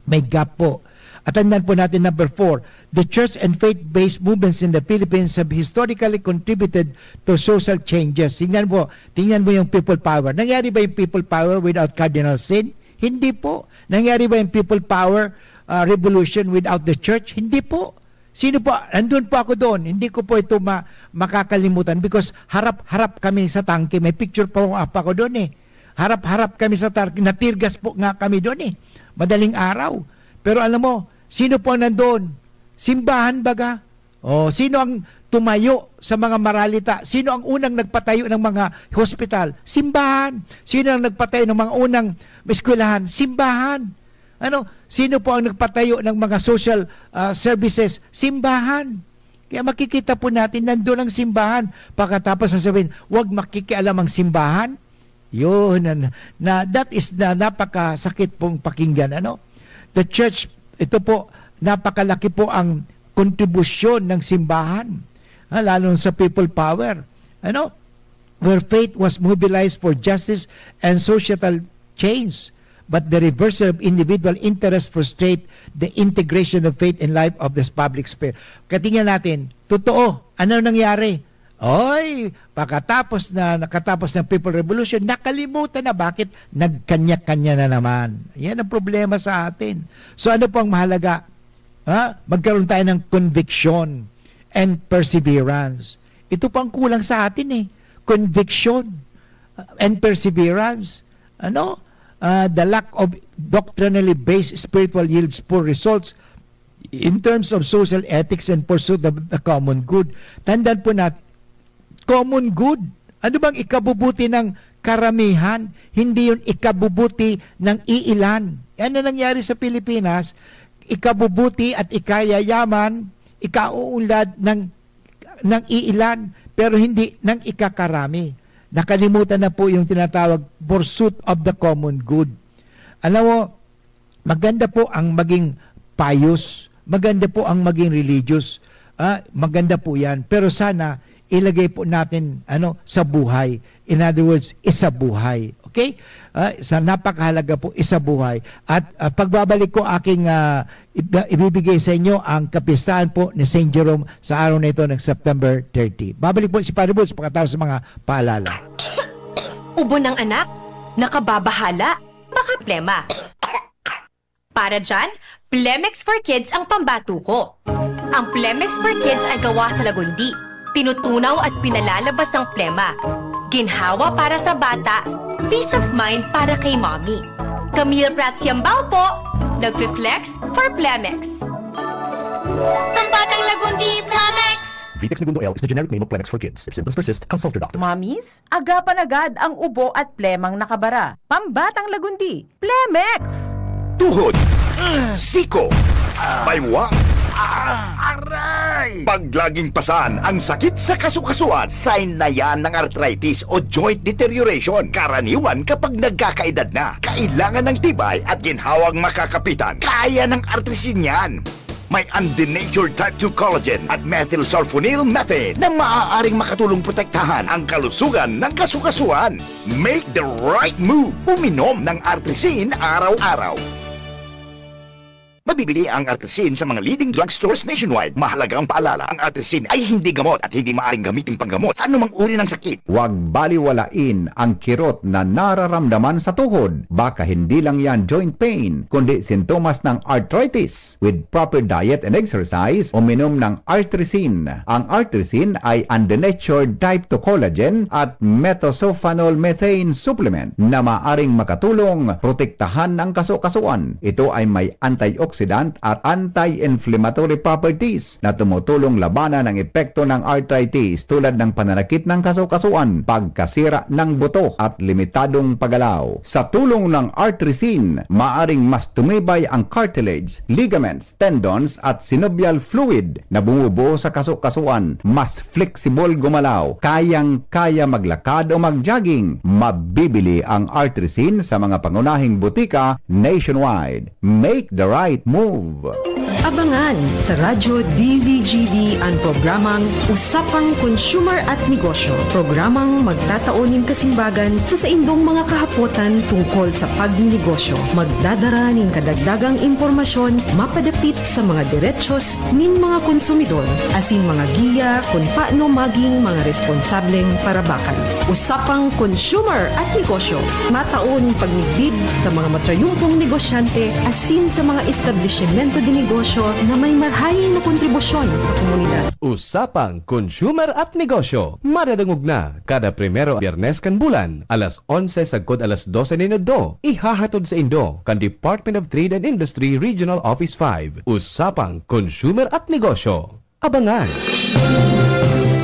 May gap po. At tandaan po natin, number four, the church and faith-based movements in the Philippines have historically contributed to social changes. Tingnan po, tingnan mo yung people power. Nangyari ba yung people power without Cardinal Sin? Hindi po. Nangyari ba yung people power, ah, revolution without the church? Hindi po. Sino po? Nandun po ako doon. Hindi ko po ito ma-, makakalimutan because harap-harap kami sa tangke. May picture pa ako, pa ako doon eh. Harap-harap kami sa tangke. Natirgas po nga kami doon eh. Madaling araw. Pero alam mo, sino po ang nandun? Simbahan baga? Oh, sino ang tumayo sa mga maralita? Sino ang unang nagpatayo ng mga hospital? Simbahan. Sino ang nagpatayo ng mga unang eskwelahan? Simbahan. Ano? Sino po ang nagpatayo ng mga social, ah, services? Simbahan. Kaya makikita po natin, nandun ang simbahan. Pagkatapos sasabihin, "Wag makikialam ang simbahan." Yun, na, na, that is na napakasakit pong pakinggan, ano? The church, ito po, napakalaki po ang kontribusyon ng simbahan, ha, lalo sa people power, ano? Where faith was mobilized for justice and societal change, but the reversal of individual interest frustrate the integration of faith in life of this public sphere. Katingnan natin, totoo, ano nangyari? Oy, pagkatapos na, nakatapos ng People Revolution, nakalimutan na bakit nagkanya-kanya na naman. Yan ang problema sa atin. So ano po ang mahalaga? Ha? Magkaroon tayo ng conviction and perseverance. Ito po ang kulang sa atin eh. Conviction and perseverance. Ano? Ah, the lack of doctrinally based spiritual yields poor results in terms of social ethics and pursuit of the common good. Tandaan po natin, common good. Ano bang ikabubuti ng karamihan? Hindi yun ikabubuti ng iilan. Yan ang nangyari sa Pilipinas. Ikabubuti at ikayayaman, ikauunlad ng, ng iilan, pero hindi ng ikakarami. Nakalimutan na po yung tinatawag pursuit of the common good. Alam mo, maganda po ang maging pious, maganda po ang maging religious. Ah, maganda po yan. Pero sana, ilagay po natin, ano, sa buhay. In other words, isabuhay. Okay? Ah, sa napakahalaga po, isabuhay. At, ah, pagbabalik ko, aking, ah, ib-, ibibigay sa inyo ang kapistahan po ni Saint Jerome sa araw na ito ng September thirty. Babalik po si Padre Boots pagkatapos sa mga paalala. Ubo ng anak? Nakababahala? Baka plema. Para dyan, Plemex for Kids ang pambato ko. Ang Plemex for Kids ay gawa sa lagundi. Tinutunaw at pinalalabas ang plema. Ginhawa para sa bata, peace of mind para kay mommy. Camille Prats Yambao po, nagfi-flex for Plemex. Pambatang lagundi, Plemex! Vitex Negundo L is the generic name of Plemex for kids. If symptoms persist, consult your doctor. Mommies, agapan agad ang ubo at plemang nakabara. Pambatang lagundi, Plemex! Tuhod, siko, baywang, aray! Pag laging pasan ang sakit sa kasukasuan, sign na yan ng arthritis o joint deterioration. Karaniwan kapag nagkakaedad na, kailangan ng tibay at ginhawang makakapitan. Kaya ng artrisin yan. May undenatured type two collagen at methylsulfonyl methane na maaaring makatulong protektahan ang kalusugan ng kasukasuan. Make the right move. Uminom ng Artrisin araw-araw. Mabibili ang Artrisin sa mga leading drugstores nationwide. Mahalagang paalala, ang Artrisin ay hindi gamot at hindi maaaring gamitin panggamot sa anumang uri ng sakit. Huwag baliwalain ang kirot na nararamdaman sa tuhod. Baka hindi lang yan joint pain, kundi sintomas ng arthritis. With proper diet and exercise, uminom ng Artrisin. Ang Artrisin ay undenatured type two collagen at methylsulfonyl methane supplement na maaring makatulong protektahan ang kasukasuan. Ito ay may antioxidant antioxidant at anti-inflammatory properties na tumutulong labanan ang epekto ng arthritis tulad ng pananakit ng kasukasuan, pagkasira ng buto at limitadong paggalaw. Sa tulong ng Artrisin, maaring mas tumibay ang cartilage, ligaments, tendons at synovial fluid na bumubuo sa kasukasuan, mas flexible gumalaw, kayang-kaya maglakad o mag-jogging. Mabibili ang Artrisin sa mga pangunahing butika nationwide. Make the right move! Abangan sa Radyo D Z G B an programang Usapang Consumer at Negosyo, programang magtatao nin kasimbagan sa saindong mga kahapotan tungkol sa pagninegosyo. Magdadara nin kadagdagang impormasyon mapadapit sa mga derechos nin mga konsumidor, asin mga giya kun paano maging mga responsableng parabakan. Usapang Consumer at Negosyo, matao nin pagmidbid sa mga matrayumpong negosyante asin sa mga establisimento de negosyo na may marahay na kontribusyon sa komunidad. Usapang Consumer at Negosyo, madadangog na kada primero Biyernes kan bulan, alas onse sagkod alas dose nin udto. Ihahatod saindo kan Department of Trade and Industry Regional Office five. Usapang Consumer at Negosyo. Abangan!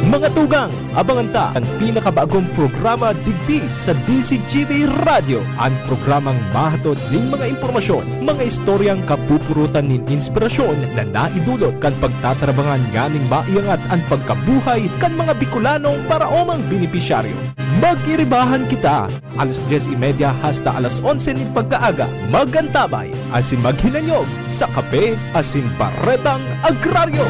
Mga tugang, abangan ta an pinakabagong programa digdi sa D Z G B Radyo, an programang mahatod nin mga impormasyon, mga istoryang kapupurutan nin inspirasyon na naidulot kan pagtatabangan nganing maiangat an pagkabuhay kan mga Bicolanong paraomang benepisyaryo. Magiribahan kita, alas dyes y media hasta alas onse nin pagkaaga. Mag-antabay asin maghinanyog sa Kape asin Baretang Agraryo.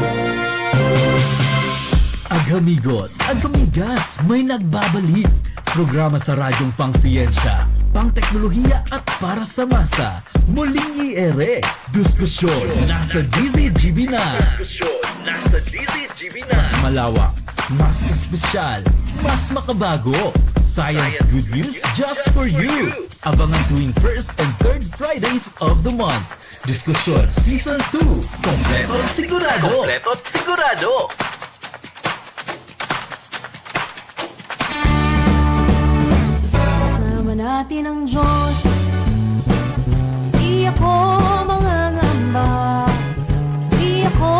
Agamigos, agamigas, may nagbabalik. Programa sa radyong pangsiyensya, pangteknolohiya at para sa masa. Muling i-ere, diskusyon nasa D Z G B na. Diskusyon nasa D Z G B na. Mas malawak, mas espesyal, mas makabago. Science good news just for you. Abangan tuwing first and third Fridays of the month. Diskusyon Season two. Kompleto at sigurado. Kompleto at sigurado. Kasama natin ang Diyos. Di ako mangangamba. Di ako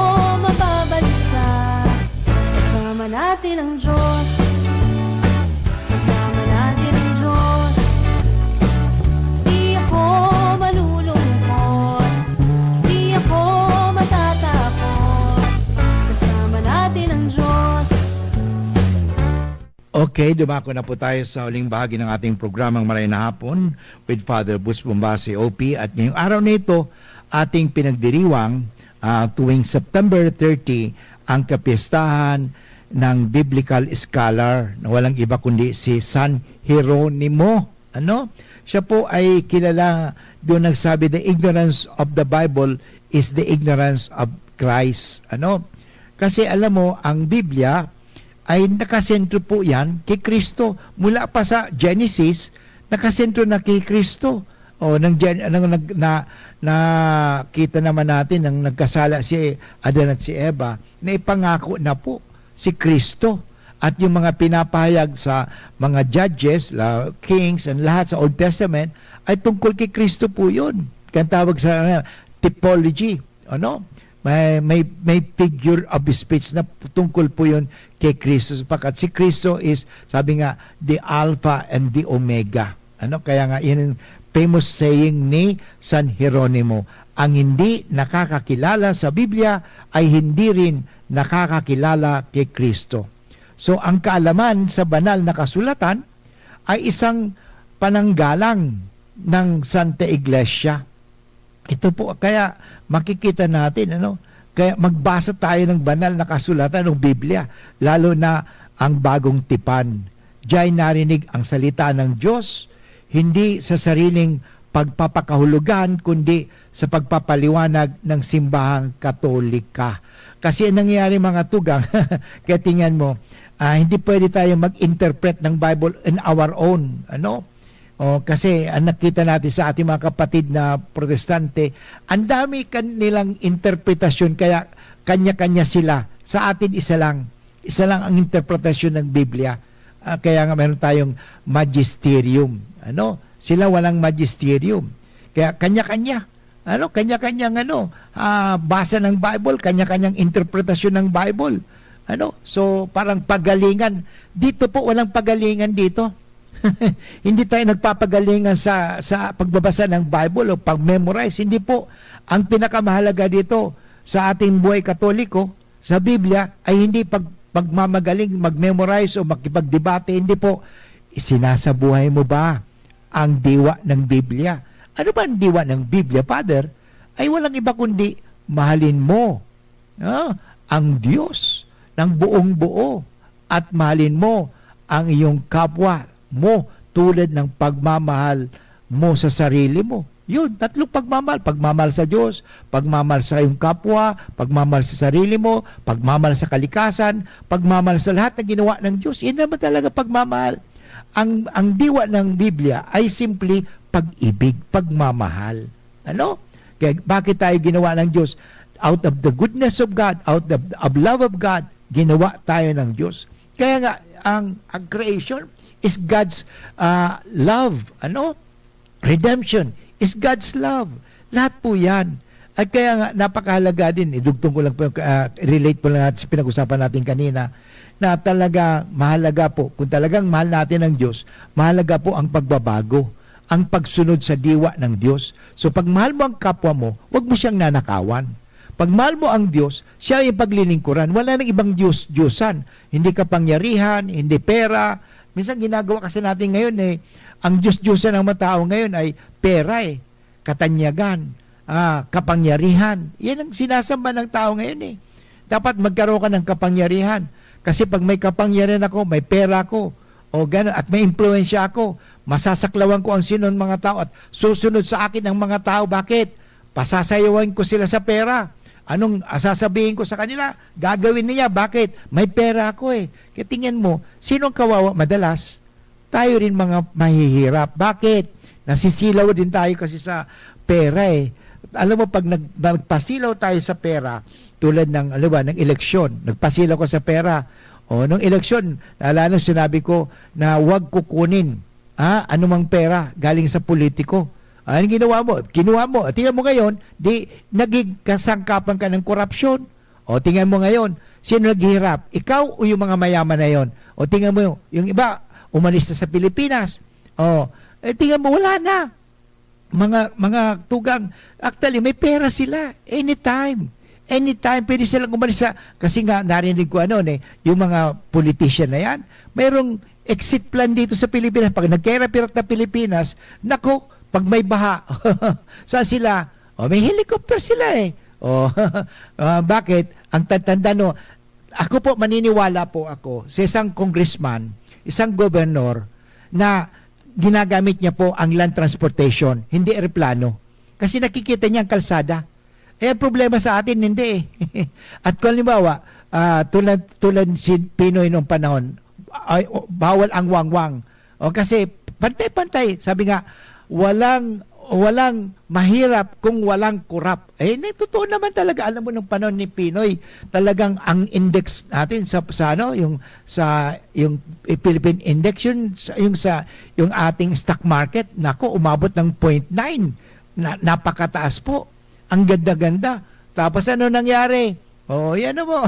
mababalisa. Kasama natin ang Diyos. Kasama natin ang Diyos. Di ako malulungkot. Di ako matatakot. Kasama natin ang Diyos. Okay, dumako na po tayo sa huling bahagi ng ating programang Maray na Hapon with Father Bus Bombase, O P. At ngayong araw na ito, ating pinagdiriwang, ah, tuwing September thirty, ang kapistahan ng biblical scholar na walang iba kundi si San Jeronimo. Ano? Siya po ay kilala, doon nagsabi, "The ignorance of the Bible is the ignorance of Christ." Ano? Kasi alam mo, ang Biblia ay nakasentro po yan kay Kristo. Mula pa sa Genesis, nakasentro na kay Kristo. O, nang Gen-, nang nag-, na, nakita naman natin nang nagkasala si Adan at si Eva, na ipangako na po si Kristo. At yung mga pinapahayag sa mga judges, la-, kings, and lahat sa Old Testament, ay tungkol kay Kristo po yun. Kaya tawag sa, ano, typology, ano? May, may, may figure of speech na tungkol po yun kay Kristo. Sapagkat si Kristo is, sabi nga, the Alpha and the Omega. Ano? Kaya nga, yun yung famous saying ni San Jeronimo, "Ang hindi nakakakilala sa Biblia ay hindi rin nakakakilala kay Kristo." So, ang kaalaman sa banal na kasulatan ay isang pananggalang ng Santa Iglesia. Ito po, kaya makikita natin, ano, kaya magbasa tayo ng banal na kasulatan o Biblia, lalo na ang Bagong Tipan. Diyan narinig ang salita ng Diyos, hindi sa sariling pagpapakahulugan, kundi sa pagpapaliwanag ng Simbahang Katolika. Kasi ang nangyayari, mga tugang, kaya tingnan mo, ah, hindi pwede tayo mag-interpret ng Bible in our own, ano? Oh, kasi ang nakita natin sa ating mga kapatid na protestante, ang dami kanilang interpretasyon, kaya kanya-kanya sila. Sa atin, isa lang. Isa lang ang interpretasyon ng Biblia. Ah, kaya nga meron tayong magisterium. Ano? Sila walang magisterium. Kaya kanya-kanya. Ano, kanya-kanyang ano, ah, basa ng Bible, kanya-kanyang interpretasyon ng Bible. Ano? So, parang pagalingan. Dito po, walang pagalingan dito. Hindi tayo nagpapagalingan sa, sa pagbabasa ng Bible o pag-memorize. Hindi po. Ang pinakamahalaga dito sa ating buhay Katoliko, sa Biblia, ay hindi pag-, pagmamagaling, mag-memorize o makipagdebate. Hindi po. Isinasabuhay mo ba ang diwa ng Biblia? Ano ba ang diwa ng Biblia, Father? Ay walang iba kundi mahalin mo, ah, ang Diyos ng buong buo at mahalin mo ang iyong kapwa mo tulad ng pagmamahal mo sa sarili mo. Yun, tatlong pagmamahal. Pagmamahal sa Diyos, pagmamahal sa iyong kapwa, pagmamahal sa sarili mo, pagmamahal sa kalikasan, pagmamahal sa lahat na ginawa ng Diyos. Yan naman talaga pagmamahal. Ang, ang diwa ng Biblia ay simply pag-ibig, pagmamahal. Ano? Kaya bakit tayo ginawa ng Diyos? Out of the goodness of God, out of, of love of God, ginawa tayo ng Diyos. Kaya nga, ang, ang creation is God's, ah, love. Ano? Redemption is God's love. Lahat po yan. At kaya nga, napakahalaga din, idugtong ko lang po, ah, relate po lang natin sa pinag-usapan natin kanina, na talaga mahalaga po, kung talagang mahal natin ang Diyos, mahalaga po ang pagbabago, ang pagsunod sa diwa ng Diyos. So, pag mahal mo ang kapwa mo, wag mo siyang nanakawan. Pag mahal mo ang Diyos, siya yung paglilingkuran. Wala nang ibang Diyos-Diyosan. Hindi kapangyarihan, hindi pera. Minsan ginagawa kasi natin ngayon eh, ang Diyos-Diyosan ng mga tao ngayon ay pera eh, katanyagan, ah, kapangyarihan. Yan ang sinasamba ng tao ngayon eh. Dapat magkaroon ka ng kapangyarihan. Kasi pag may kapangyarihan ako, may pera ako, o gano'n, at may impluwensya ako, masasaklawan ko ang sinong mga tao at susunod sa akin ang mga tao. Bakit? Pasasayawan ko sila sa pera. Anong sasabihin ko sa kanila? Gagawin niya. Bakit? May pera ako eh. Kaya tingnan mo, sino ang kawawa madalas? Tayo rin mga mahihirap. Bakit? Nasisilaw din tayo kasi sa pera eh. Alam mo, pag nag-, nagpasilaw tayo sa pera, tulad ng, alam ba, ng eleksyon, nagpasilaw ko sa pera. O, nung eleksyon, naalala, sinabi ko na wag kukunin, ah, anumang pera galing sa politiko. Ah, anong ginawa mo? Kinuha mo. Tingnan mo ngayon, di naging kasangkapan ka ng korupsyon. O, tingnan mo ngayon, sino naghihirap? Ikaw o yung mga mayaman na yon? O, tingnan mo, yung iba, umalis na sa Pilipinas. O, eh, tingnan mo, wala na. Mga, mga tugang, actually, may pera sila. Anytime. Anytime, pwede silang umalis sa, kasi nga, narinig ko ano, eh, yung mga politician na yan, mayroong exit plan dito sa Pilipinas. Pag nagkahirap-hirap na Pilipinas, nako, pag may baha, saan sila? O, may helicopter sila eh. O, ah, bakit? Ang tanda, no, ako po, maniniwala po ako sa isang congressman, isang gobernador, na ginagamit niya po ang land transportation, hindi eroplano. Kasi nakikita niya ang kalsada. Eh, ang problema sa atin, hindi eh. At kung halimbawa, ah, tulad, tulad si Pinoy noong panahon, ay, o, bawal ang wangwang. O, kasi pantay-pantay. Sabi nga, walang, walang mahirap kung walang korap. Eh, na, totoo naman talaga. Alam mo, nung panahon ni Pinoy, talagang ang index natin sa, sa ano, yung, sa, yung Philippine Index, yun, sa, yung sa, yung ating stock market, nako, umabot ng point nine. Na, napakataas po. Ang ganda-ganda. Tapos ano nangyari? Oh, yan mo.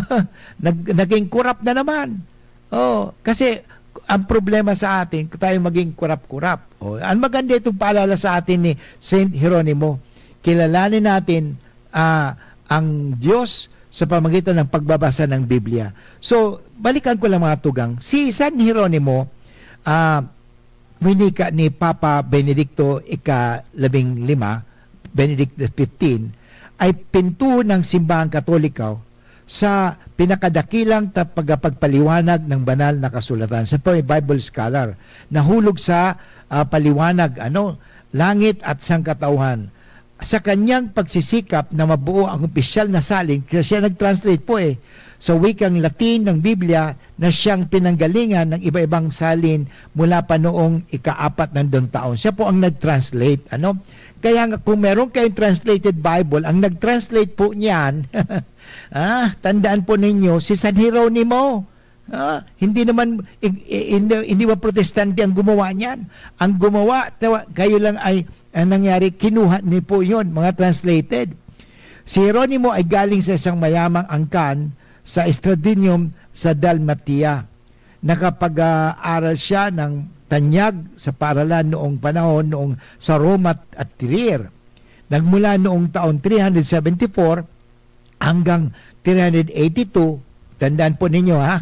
Nag-, naging korap na naman. Oh, kasi ang problema sa atin, tayo maging korap-korap. Oh, ang maganda itong paalala sa atin ni Saint Jeronimo. Kilalanin natin, ah, ang Diyos sa pamagitan ng pagbabasa ng Biblia. So, balikan ko lang, mga tugang. Si San Jeronimo, ah, winika ni Papa Benedicto ika-labing lima, Benedict the fifteenth, ay pinto ng Simbahang Katoliko sa pinakadakilang ta-, pagpaliwanag ng banal na kasulatan. Siya po ay Bible scholar. Nahulog sa, ah, paliwanag, ano, langit at sangkatauhan. Sa kanyang pagsisikap na mabuo ang opisyal na salin, kasi siya nag-translate po eh, sa wikang Latin ng Biblia na siyang pinanggalingan ng iba-ibang salin mula pa noong ikaapat na daang taon. Siya po ang nag-translate, ano? Kaya nga, kung meron kayong translated Bible, ang nag-translate po niyan, ah, tandaan po ninyo, si San Jeronimo. Ah, hindi naman, i-, i-, hindi, hindi ba protestante ang gumawa niyan? Ang gumawa, tawa-, kayo lang ay, ang nangyari, kinuha niyo po yun, mga translated. Si Jeronimo ay galing sa isang mayamang angkan sa Estradinium sa Dalmatia. Nakapag-aaral siya ng tanyag sa paaralan noong panahon noong sa Roma at Trier. Nagmula noong taon three hundred seventy-four hanggang three hundred eighty-two, tandaan po ninyo, ha?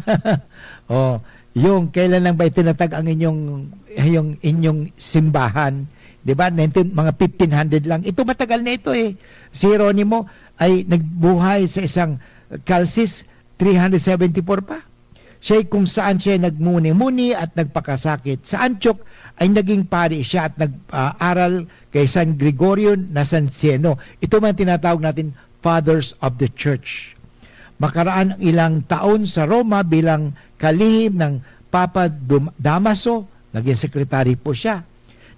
Oh, yung kailan lang ba itinatag ang inyong, yung inyong simbahan? 'Di ba? Nineteen, mga fifteen hundred lang. Ito, matagal na ito, eh. Si Jeronimo ay nagbuhay sa isang Calcis three hundred seventy-four pa. Siya'y kung saan siya nagmuni-muni at nagpakasakit. Sa Antioch ay naging pari siya at nag-aral kay San Gregorio Nacianceno. Ito man tinatawag natin Fathers of the Church. Makaraan ang ilang taon sa Roma bilang kalihim ng Papa Dum-, Damaso, naging sekretary po siya.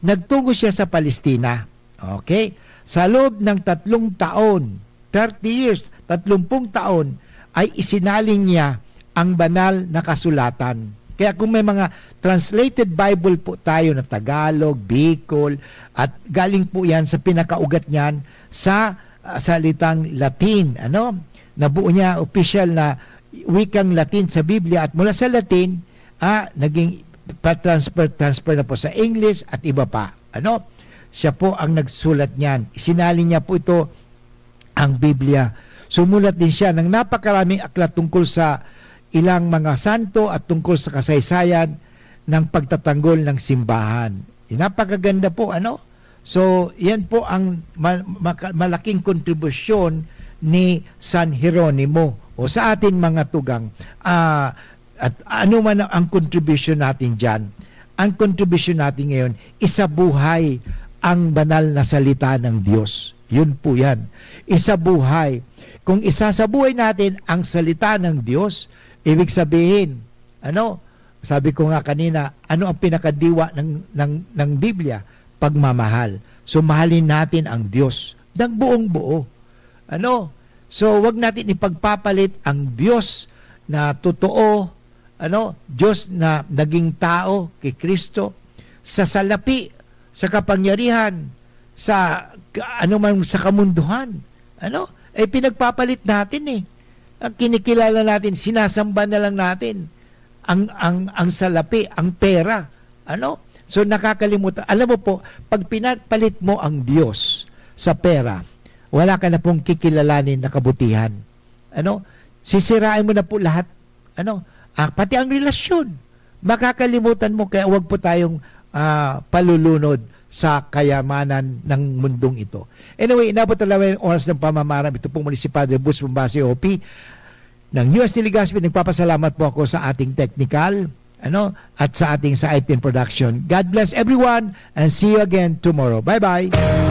Nagtungo siya sa Palestina. Okay? Sa loob ng tatlong taon, thirty years, tatlumpung taon, ay isinalin niya ang banal na kasulatan. Kaya kung may mga translated Bible po tayo na Tagalog, Bicol, at galing po yan sa pinakaugat niyan sa, ah, salitang Latin, ano? Nabuo niya opisyal na wikang Latin sa Biblia, at mula sa Latin, ah, naging pa-transfer, transfer na po sa English at iba pa. Ano? Siya po ang nagsulat niyan. Isinalin niya po ito, ang Biblia. Sumulat din siya ng napakaraming aklat tungkol sa ilang mga santo at tungkol sa kasaysayan ng pagtatanggol ng simbahan. Napakaganda po, ano? So, yan po ang ma-, maka-, malaking kontribusyon ni San Jeronimo. O sa atin, mga tugang, ah, at ano man ang contribution natin diyan, ang contribution natin ngayon, isabuhay ang banal na salita ng Diyos. Yun po yan. Isabuhay. Kung isasabuhay natin ang salita ng Diyos, ibig sabihin, ano, sabi ko nga kanina, ano ang pinakadiwa ng, ng, ng Biblia? Pagmamahal. So, mahalin natin ang Diyos ng buong buo. Ano? So, wag natin ipagpapalit ang Diyos na totoo, ano, Diyos na naging tao kay Kristo, sa salapi, sa kapangyarihan, sa ka-, ano man, sa kamunduhan. Ano? Eh, pinagpapalit natin eh. Ang kinikilala natin, sinasamba na lang natin ang, ang, ang salapi, ang pera. Ano? So, nakakalimutan. Alam mo po, pag pinagpalit mo ang Diyos sa pera, wala ka na pong kikilalanin na kabutihan. Ano? Sisirain mo na po lahat. Ano? Ah, pati ang relasyon. Makakalimutan mo, kaya wag po tayong, ah, palulunod sa kayamanan ng mundong ito. Anyway, inabot na lang yung oras ng pamamaram. Ito po muli si Padre Boots Bonifacio, O P ng U S T Legazpi. Nagpapasalamat po ako sa ating technical, ano, at sa ating sa I T and production. God bless everyone and see you again tomorrow. Bye-bye!